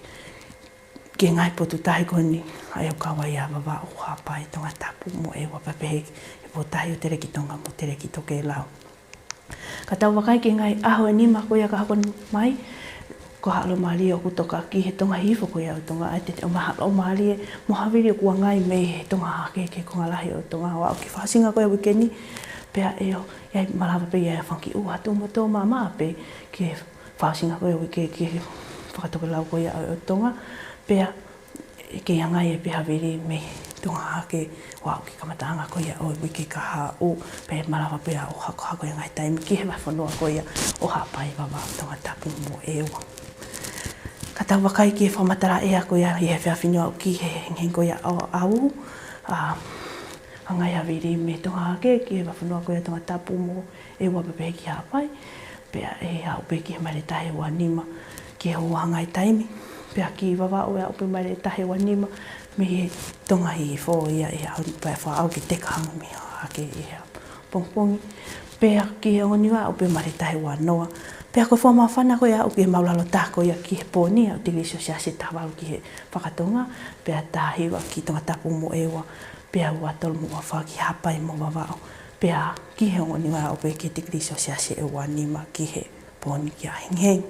ki he ngaahi potutahi ko eni, ʻa ia ʻoku kau ai ʻa Vavaʻu, Haʻapai, Tongatapu mo ʻEua, pea pehē ki he potutahi ʻo Telekitonga mo Telekitokelau. Ka tau vakai ki he ngaahi ʻaho ʻe nima ko ia ka hoko mai, ko ha ʻalomālie ʻoku toka ki he Tonga Hihifo ko ia ʻo Tonga, ʻa ia te ne ʻomai ha ʻalomālie mo ha havili ʻoku angi ai mei he Tonga Hahake ki he konga lahi ʻo Tonga ʻo aʻu ki he fakaʻosinga ko ia ʻo e uike ni, pea ʻe ʻi ai, malava pē ʻe ʻi ai ha fanga kiʻi ʻuha tuʻu mo tō maama pē ki he fakaʻosinga ko ia ʻo e uike ki he fakatokelau ko ia ʻo, ʻo Tonga, pea ʻe kei angi ai pē havili mei Tonga Hahake ʻo aʻu ki he kamataʻanga ko ia ʻo e uike ka haʻu, pea malava pē ʻo hakohako ʻi he ngaahi taimi ki he vahefonua ko ia ʻo Haʻapai, Vavaʻu, Tongatapu mo ʻEua. Ka tau vakai ki he fakamatala ʻea ko ia ʻi he efiafi ni ʻo aʻu ki he hengihengi ko ia ʻo ʻaho, ʻa, angi ai havili mei Tonga Hahake ki he vahefonua ko ia ʻo Tongatapu mo ʻEua pea pehē ki Haʻapai, pea ʻe aʻu pē ki he maile tahi ua nima ki he ʻuha ngaahi taimi. Pea ki Vavaʻu ʻe aʻu pē maile tahi ua nima mei he Tonga Hihifo ia ʻi he ʻaho ni, pea fakaʻau ke teka ange mei Hahake ʻi he ʻapongipongi. Pea ki he ongo Niua ʻe aʻu pē maile tahi ua noa. Pea ko e fakamāfana ko ia ʻo aʻu ki he maʻulalo taha ko ia ki he pō ni, ʻa e tikilī selesiasi ʻe taha valu ki he fakatonga, pea taha hiva ki Tongatapu mo ʻEua, pea ua tolu mo ua fā ki Haʻapai mo Vavaʻu. Pea ki he ongo Niua ʻe aʻu pē ki he tikilī selesiasi ʻe ua nima ki he pō ni ki he hengihengi.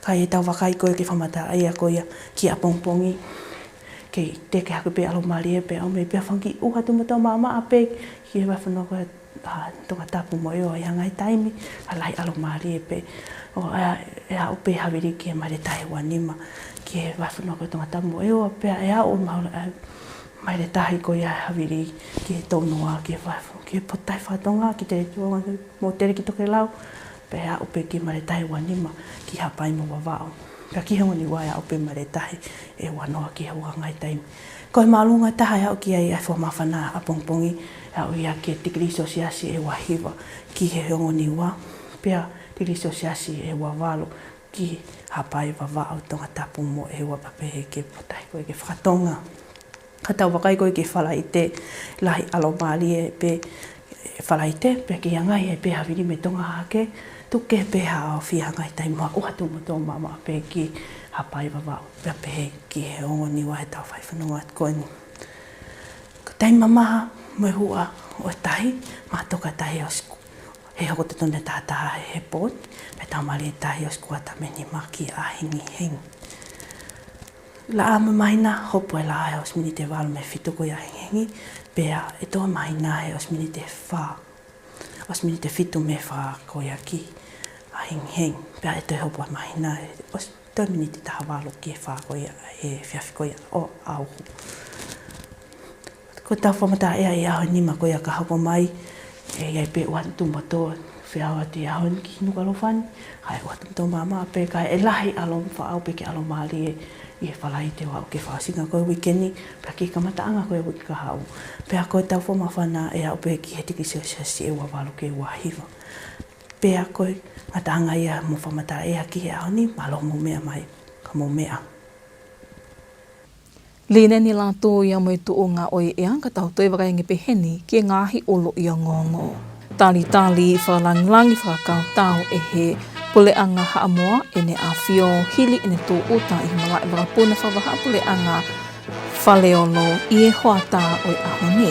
Ka ʻi heʻetau vakai ko ia ki he fakamatala ʻea ko ia ki ʻapongipongi, kei teke hake pē ʻalomālie pē ʻo ʻomai pē ha fanga kiʻi ʻuha tuʻu mo tō maama pē ki he vahefonua ko ia ʻo Tongatapu mo ʻEua ʻi he ngaahi taimi, ka lahi ʻalomālie pē. ʻO, ʻa, ʻe aʻu pē havili ki he maile tahi ua nima ki he vahefonua ko ia ʻo Tongatapu mo ʻEua, pea ʻe aʻu ʻo maʻu, ʻa, maile tahi ko ia havili ki he tō noa ki he vahe-, ki he potutahi fakatonga, ki Telekitonga mo Telekitokelau, pea ʻe aʻu pē ki he maile tahi ua nima ki Haʻapai mo Vavaʻu. Pea ki he ongo Niua ʻe aʻu pē maile tahi ʻe ua noa ki he ʻuha ngaahi taimi. Ko e māʻolunga taha ʻe aʻu ki ai ʻa e fakamāfana ʻapongipongi, ʻe aʻu ia ki he tikilī selesiasi ʻe ua hiva ki he ongo Niua, pea tikilī selesiasi ʻe ua valu ki Haʻapai, Vavaʻu, Tongatapu mo ʻEua pea pehē ki he potutahi ko ia ki he fakatonga. Ka tau vakai ko ia ki he Falaite, lahi ʻalomālie pē, ʻe Falaite, pea ke ʻi ai ngaahi ʻe pē ha vili mei Tonga hake, tuku kehe pē haʻo fie ʻi ai ngaahi taimi maʻu ʻa tuʻu mo tō maʻamaʻa pē ki Haʻapai, Vavaʻu, pea pehē ki he ongo Niua he tau fai fanongo atu ko eni. Ko e taimi mamaha mo e huʻa ʻo e tahi, matoka tahi ʻosi ku-, he hoko totonu e tahataha he pōti, pea tau mali e tahi ʻosi kuata mei he nima ki ʻahiʻahi. Laʻā mo e māhina, hopo e laʻā he ʻosi miniti ʻe valu mei he fitu ko ia ʻahiʻahi, pea ʻe tō e māhina he ʻosi miniti ʻe fā, ʻosi miniti ʻe fitu mei he fā ko ia ki ʻahiʻahi, pea ʻe toe hopo e māhina he ʻosi toe miniti ʻe taha valu ki he fā ko ia he efiafi ko ia ʻo ʻauhu. Ko ʻetau fakamatala ʻea ʻi he ʻaho nima ko ia ka hoko mai, ʻe ʻi ai pē ʻuha tuʻu mo tō, feʻao atu ʻi he ʻaho ni ki Nukuʻalofa ni, ʻa e ʻuha tuʻu mo tō maʻamaʻa pē, kae lahi ʻa e ʻalo faʻao pē ke ʻalo mālie ʻi he Falaite ʻo aʻu ki he fakaʻosinga ko e uike ni, pea ki he kamataʻanga ko e uike kahaʻu. Pea ko ʻetau fakamatala ʻea ʻo pē ki he tikisio siasi ʻe ua valu ki he ua hiva. Pea ko e ngataʻanga ia mo e fakamatala ʻea ki he ʻaho ni, mālō mou meʻa mai, ka mou meʻa. Linen ni lātū ia mo e tuʻunga ʻo e ʻea, ka tau toe vakai ange pē heni ki he ngaahi ʻuluʻi ongoongo. Talitali fakalāngilangi fakakautau ʻe he Puleʻanga Haʻamoa ʻEne ʻAfio hili ʻene tūʻuta ʻi he malaʻe vakapuna fakavahaʻapuleʻanga Faleolo ʻi he hoʻatā ʻo e ʻaho ni.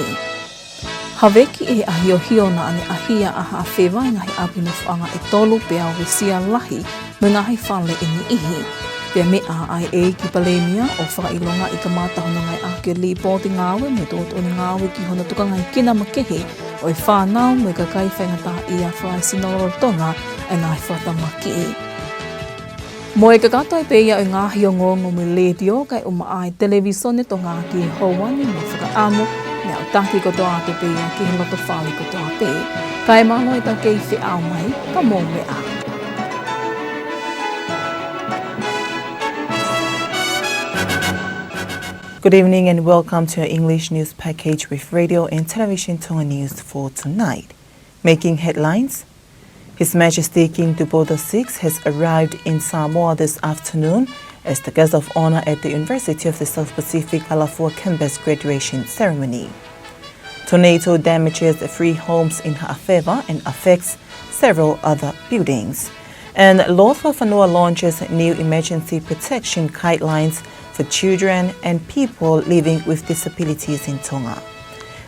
Haveki ʻe he ʻahiohio naʻa ne ʻahia ʻa Haʻafeva ʻi he ngaahi ʻapi nofoʻanga ʻe tolu pea uesia lahi mo e ngaahi fale ʻe niʻihi. Pea meʻa ʻa e ʻEiki Palēmia ʻo fakaʻilongaʻi kamata hono ngāueʻaki e lipooti ngāue mo e tuʻutuʻuni ngāue ki hono tukangaekina makehe ʻo e fānau mo e kakai faingataʻaʻia fakaesino lolotonga ʻa e ngaahi fakatamaki. Mo e kakato ai pē ia ʻo e ngaahi ongoongo mei he letiō kae ʻumaʻā e Televīsone Tonga ki he houa ni, mo e fakaʻamu, meʻa ʻo taki kotoa atu pē ia ki he loto fale kotoa pē. Kae mālō e tau kei feʻao mai, ka mou meʻa. Good evening and welcome to your English news package with Radio and Television Tonga News for tonight. Making headlines, His Majesty King Tupou the Sixth has arrived in Samoa this afternoon as the guest of honor at the University of the South Pacific Alafua campus graduation ceremony. Tornado damages three homes in Haʻafeva and affects several other buildings. And Lord Fakafanua launches new emergency protection guidelines for children and people living with disabilities in Tonga.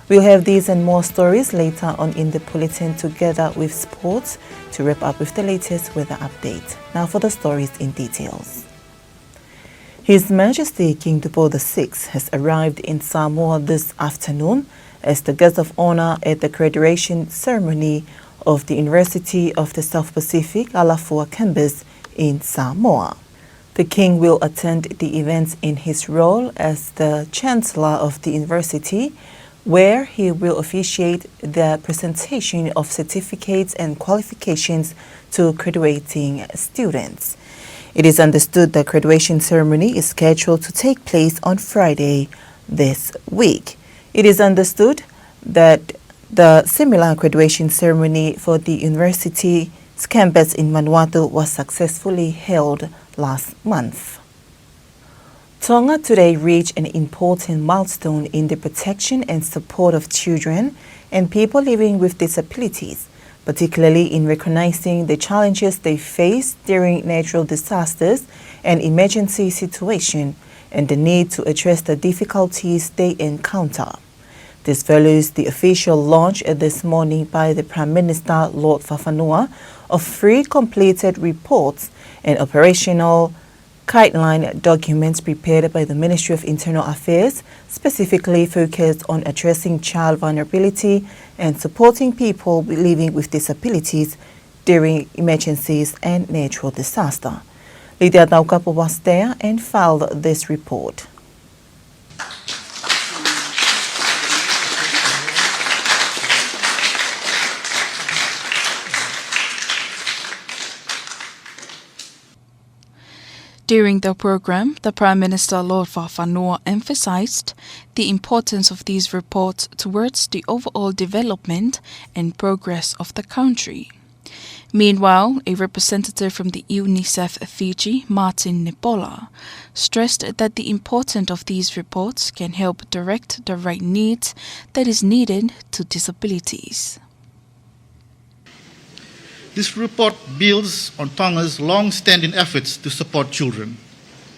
We'll have these and more stories later on in the bulletin, together with sports, to wrap up with the latest weather update. Now for the stories in details. His Majesty King Tupou the Sixth has arrived in Samoa this afternoon as the guest of honor at the graduation ceremony of the University of the South Pacific Alafua campus in Samoa. The King will attend the events in his role as the Chancellor of the University, where he will officiate the presentation of certificates and qualifications to graduating students. It is understood the graduation ceremony is scheduled to take place on Friday this week. It is understood that the similar graduation ceremony for the university's campus in Vanuatu was successfully held last month. Tonga today reached an important milestone in the protection and support of children and people living with disabilities, particularly in recognizing the challenges they face during natural disasters and emergency situation, and the need to address the difficulties they encounter. This follows the official launch this morning by the Prime Minister, Lord Fakafanua, of three completed reports and operational guideline documents prepared by the Ministry of Internal Affairs, specifically focused on addressing child vulnerability and supporting people living with disabilities during emergencies and natural disaster. Lydia Taukapo was there and filed this report. During the program, the Prime Minister, Lord Fakafanua, emphasized the importance of these reports towards the overall development and progress of the country. Meanwhile, a representative from the UNICEF Fiji, Martin Nepola, stressed that the importance of these reports can help direct the right needs that is needed to disabilities. This report builds on Tonga's long-standing efforts to support children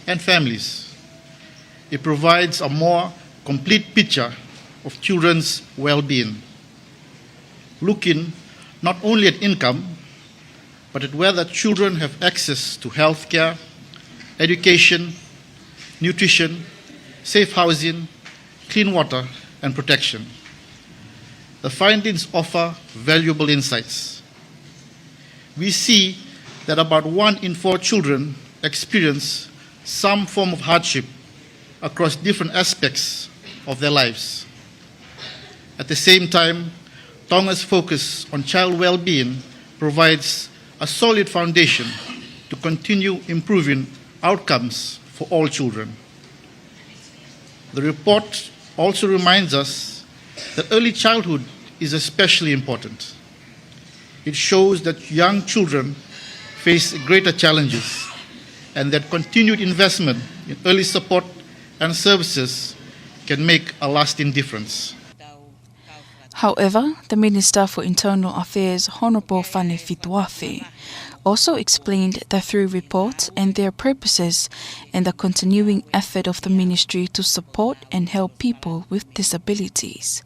and families. It provides a more complete picture of children's well-being, looking not only at income, but at whether children have access to healthcare, education, nutrition, safe housing, clean water, and protection. The findings offer valuable insights. We see that about one in four children experience some form of hardship across different aspects of their lives. At the same time, Tonga's focus on child well-being provides a solid foundation to continue improving outcomes for all children. The report also reminds us that early childhood is especially important. It shows that young children face greater challenges and that continued investment in early support and services can make a lasting difference. However, the Minister for Internal Affairs, Honourable Fane Fituafe, also explained the three reports and their purposes and the continuing effort of the ministry to support and help people with disabilities.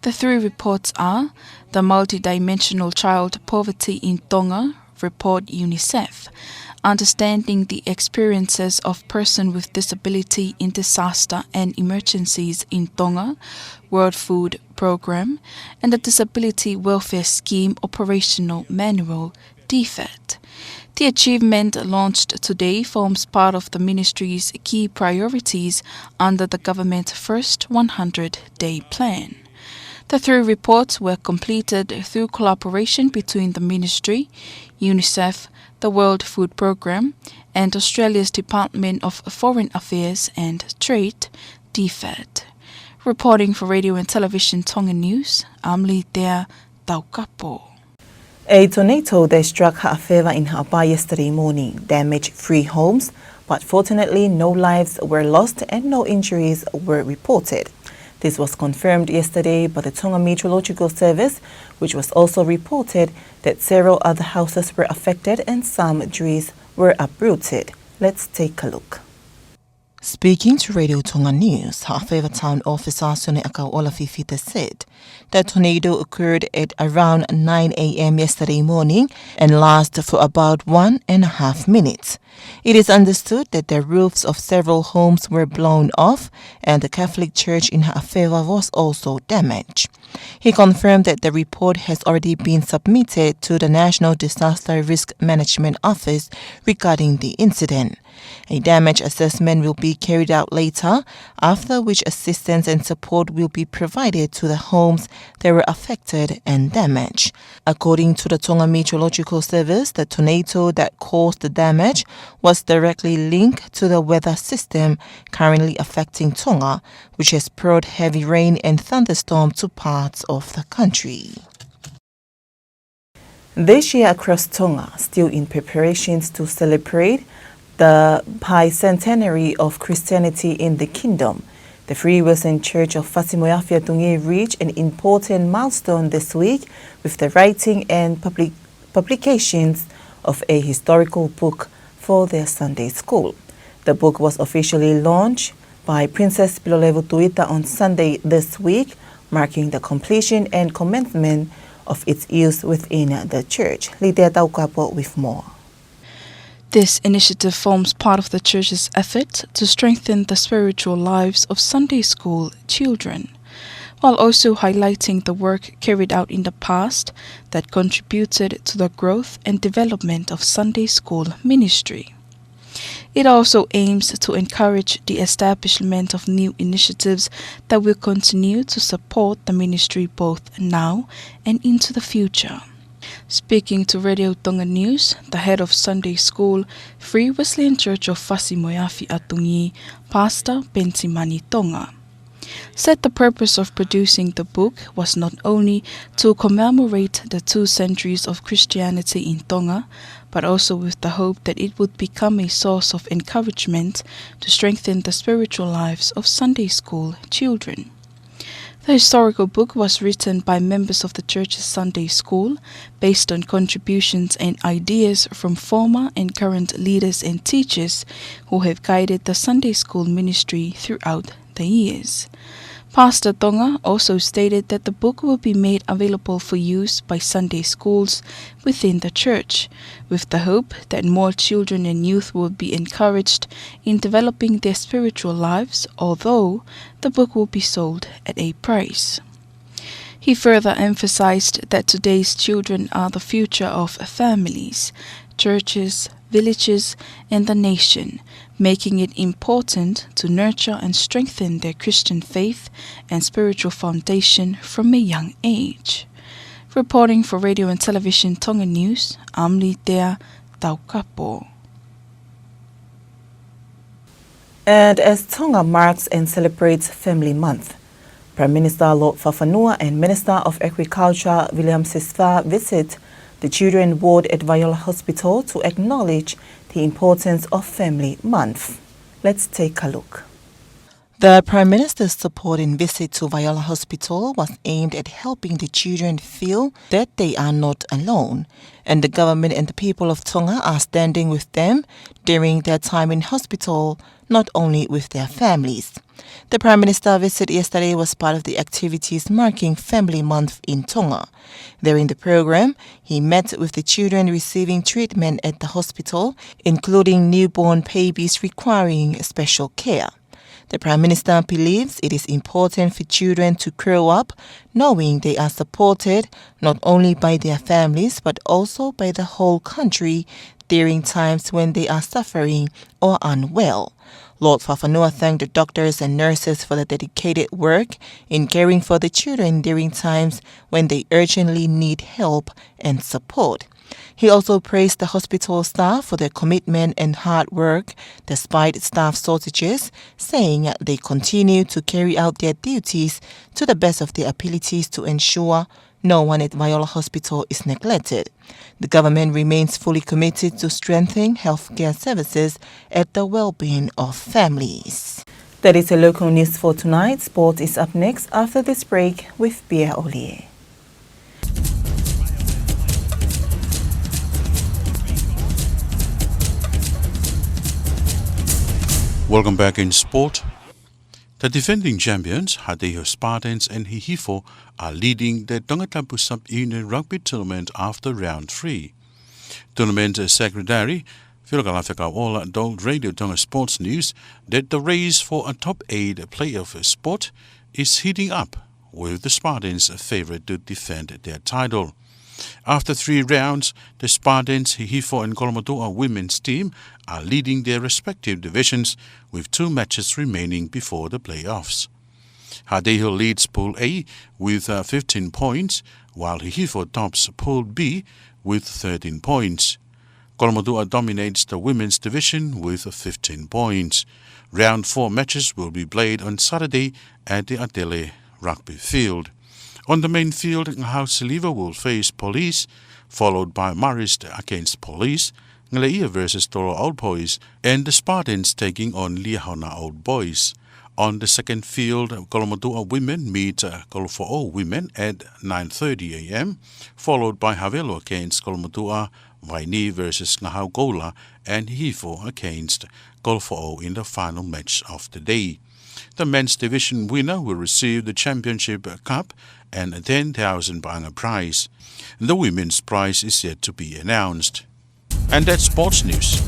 The three reports are the Multidimensional Child Poverty in Tonga, Report UNICEF, Understanding the Experiences of Person with Disability in Disaster and Emergencies in Tonga, World Food Programme, and the Disability Welfare Scheme Operational Manual, DFAT. The achievement launched today forms part of the ministry's key priorities under the government First one hundred Day Plan. The three reports were completed through collaboration between the ministry, UNICEF, the World Food Programme, and Australia's Department of Foreign Affairs and Trade, DFAT. Reporting for Radio and Television Tonga News, I'm Litea Taukapo. A tornado that struck Haʻafeva in Haʻapai yesterday morning damaged three homes, but fortunately no lives were lost and no injuries were reported. This was confirmed yesterday by the Tonga Meteorological Service, which was also reported that several other houses were affected and some trees were uprooted. Let's take a look. Speaking to Radio Tonga News, Haʻafeva Town Officer Sione ʻAkauʻola Fifita said the tornado occurred at around nine a.m. yesterday morning and lasted for about one and a half minutes. It is understood that the roofs of several homes were blown off and the Catholic Church in Haʻafeva was also damaged. He confirmed that the report has already been submitted to the National Disaster Risk Management Office regarding the incident. A damage assessment will be carried out later, after which assistance and support will be provided to the homes that were affected and damaged. According to the Tonga Meteorological Service, the tornado that caused the damage was directly linked to the weather system currently affecting Tonga, which has brought heavy rain and thunderstorm to parts of the country. This year across Tonga, still in preparations to celebrate the bicentenary of Christianity in the Kingdom, the Free Wesleyan Church of Fasi Moeafi Atungi reached an important milestone this week with the writing and public publications of a historical book for their Sunday school. The book was officially launched by Princess Pilolevu Tuita on Sunday this week, marking the completion and commencement of its use within the church. Litea Taukapo with more. This initiative forms part of the church's effort to strengthen the spiritual lives of Sunday school children, while also highlighting the work carried out in the past that contributed to the growth and development of Sunday school ministry. It also aims to encourage the establishment of new initiatives that will continue to support the ministry both now and into the future. Speaking to Radio Tonga News, the head of Sunday School, Free Wesleyan Church of Fasi Moeafi Atungi, Pastor Pentimani Tonga, said the purpose of producing the book was not only to commemorate the two centuries of Christianity in Tonga, but also with the hope that it would become a source of encouragement to strengthen the spiritual lives of Sunday school children. The historical book was written by members of the church's Sunday school, based on contributions and ideas from former and current leaders and teachers who have guided the Sunday school ministry throughout the years. Pastor Tonga also stated that the book will be made available for use by Sunday schools within the church, with the hope that more children and youth will be encouraged in developing their spiritual lives, although the book will be sold at a price. He further emphasized that today's children are the future of families, churches, villages, and the nation, making it important to nurture and strengthen their Christian faith and spiritual foundation from a young age. Reporting for Radio and Television Tonga News, I'm Litea Taukapo. And as Tonga marks and celebrates Family Month, Prime Minister Lord Fakafanua and Minister of Agriculture William Sisva visit the Children Ward at Vaiola Hospital to acknowledge the importance of Family Month. Let's take a look. The Prime Minister's supporting visit to Vaiola Hospital was aimed at helping the children feel that they are not alone, and the government and the people of Tonga are standing with them during their time in hospital, not only with their families. The Prime Minister visit yesterday was part of the activities marking Family Month in Tonga. During the program, he met with the children receiving treatment at the hospital, including newborn babies requiring special care. The Prime Minister believes it is important for children to grow up knowing they are supported not only by their families but also by the whole country during times when they are suffering or unwell. Lord Fakafanua thanked the doctors and nurses for the dedicated work in caring for the children during times when they urgently need help and support. He also praised the hospital staff for their commitment and hard work despite staff shortages, saying they continue to carry out their duties to the best of their abilities to ensure no one at Vaiola Hospital is neglected. The government remains fully committed to strengthening healthcare services at the well-being of families. That is a local news for tonight. Sport is up next after this break with Pierre Olie. Welcome back in sport. The defending champions, Haʻateiho Spartans and Hihifo, are leading the Tongatapu Sub-Unit Rugby Tournament after round three. Tournament Secretary Filokalafi Kauola told Radio Tonga Sports News that the race for a top eight playoff spot is heating up, with the Spartans favourite to defend their title. After three rounds, the Spartans, Hihifo and Kolomotuʻa women's team are leading their respective divisions with two matches remaining before the playoffs. Haʻateiho leads Pool A with, uh, fifteen points, while Hihifo tops Pool B with thirteen points. Kolomotuʻa dominates the women's division with fifteen points. Round four matches will be played on Saturday at the Atele Rugby Field. On the main field, Ngahau Siliva will face Police, followed by Marist against Police, Ngaleia versus Toro Old Boys, and the Spartans taking on Liahona Old Boys. On the second field, Kolomotuʻa women meet, uh, Kolofoʻou women at nine thirty a m, followed by Havelo against Kolomotuʻa, Vaini versus Ngahau Koula, and Hihifo against Kolofoʻou in the final match of the day. The men's division winner will receive the championship cup and a ten thousand paʻanga prize. The women's prize is yet to be announced. And that's sports news.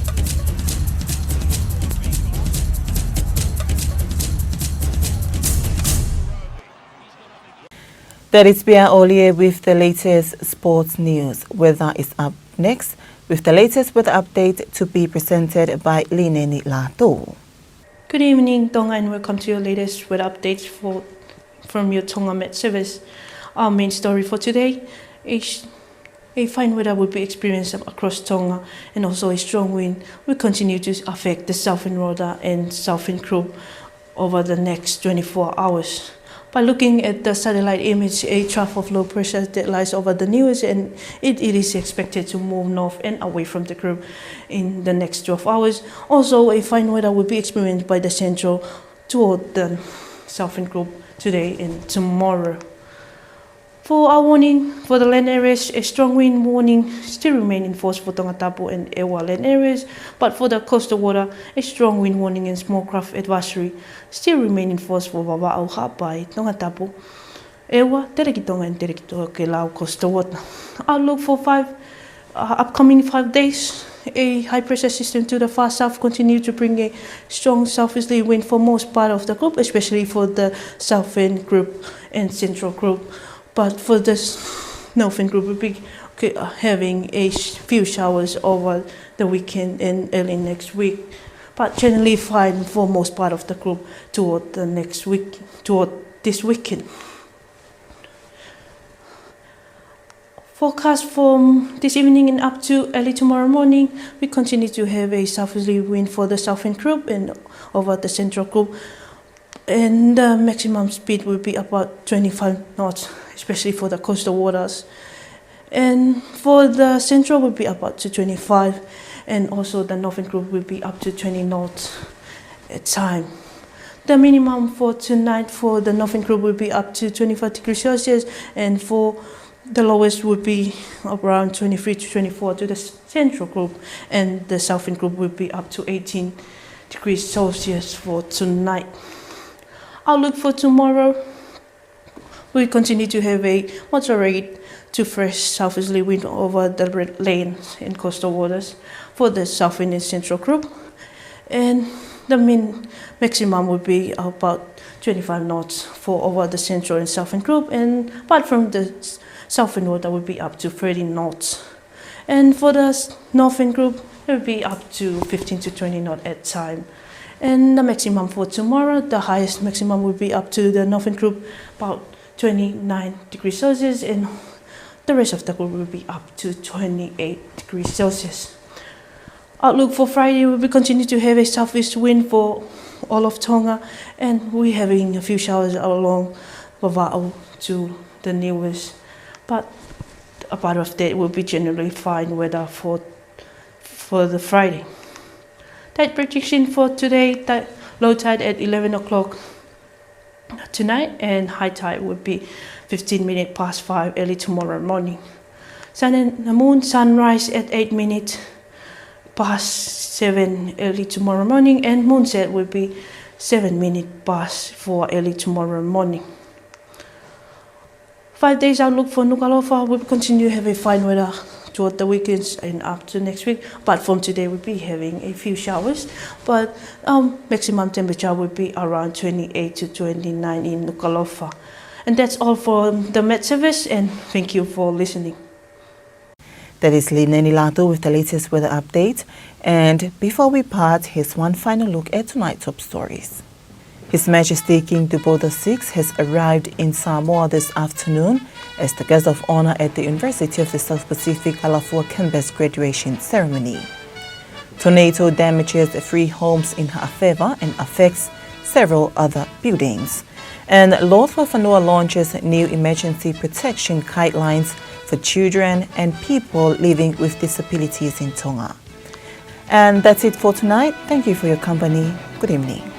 That is Pierre Olie with the latest sports news. Weather is up next, with the latest weather update to be presented by Lineni Lato. Good evening, Tonga, and welcome to your latest weather updates for, from your Tonga Met Service. Our main story for today is a fine weather will be experienced across Tonga, and also a strong wind will continue to affect the southern Rota and southern group over the next twenty-four hours. By looking at the satellite image, a trough of low pressure that lies over the Niuas, and it, it is expected to move north and away from the group in the next twelve hours. Also, a fine weather will be experienced by the central toward the southern group today and tomorrow. For our warning, for the land areas, a strong wind warning still remain in force for Tongatapu and ʻEua land areas, but for the coastal water, a strong wind warning and small craft advisory still remain in force for Vavaʻu, Haʻapai, Tongatapu, ʻEua, Telekitonga and Telekitonga Kelau coastal water. Outlook for five, uh, upcoming five days, a high pressure system to the far south continue to bring a strong southeasterly wind for most part of the group, especially for the southern group and central group. But for this northern group, we'll be, okay, uh, having a sh-, few showers over the weekend and early next week. But generally fine for most part of the group toward the next week, toward this weekend. Forecast from this evening and up to early tomorrow morning, we continue to have a southeasterly wind for the southern group and over the central group. And the maximum speed will be about twenty-five knots, especially for the coastal waters. And for the central will be about to twenty-five, and also the northern group will be up to twenty knots at time. The minimum for tonight for the northern group will be up to twenty-five degrees Celsius, and for the lowest would be around twenty-three to twenty-four to the s-, central group, and the southern group would be up to eighteen degrees Celsius for tonight. Outlook for tomorrow, we continue to have a moderate to fresh southeasterly wind over the red lanes and coastal waters for the southern and central group. And the mean maximum would be about twenty-five knots for over the central and southern group, and apart from the s-, southern water would be up to thirty knots. And for the s-, northern group, it would be up to fifteen to twenty knot at time. And the maximum for tomorrow, the highest maximum would be up to the northern group, about twenty-nine degrees Celsius, and the rest of the group will be up to twenty-eight degrees Celsius. Outlook for Friday, we will continue to have a southeast wind for all of Tonga, and we're having a few showers along Vavaʻu to the Niuas. But a part of that will be generally fine weather for, for the Friday. Tide prediction for today, ti-, low tide at eleven o'clock tonight, and high tide would be fifteen minutes past five early tomorrow morning. Sun and the moon, sunrise at eight minutes past seven early tomorrow morning, and moonset will be seven minutes past four early tomorrow morning. Five days outlook for Nukuʻalofa. We'll continue to have a fine weather toward the weekends and up to next week. But from today, we'll be having a few showers. But, um, maximum temperature will be around twenty-eight to twenty-nine in Nukuʻalofa. And that's all for the Met Service, and thank you for listening. That is Lineni Latu with the latest weather update. And before we part, here's one final look at tonight's top stories. His Majesty King Tupou the sixth has arrived in Samoa this afternoon as the guest of honor at the University of the South Pacific Alafua campus graduation ceremony. Tornado damages three homes in Haʻafeva and affects several other buildings. And Lotofanua launches new emergency protection guidelines for children and people living with disabilities in Tonga. And that's it for tonight. Thank you for your company. Good evening.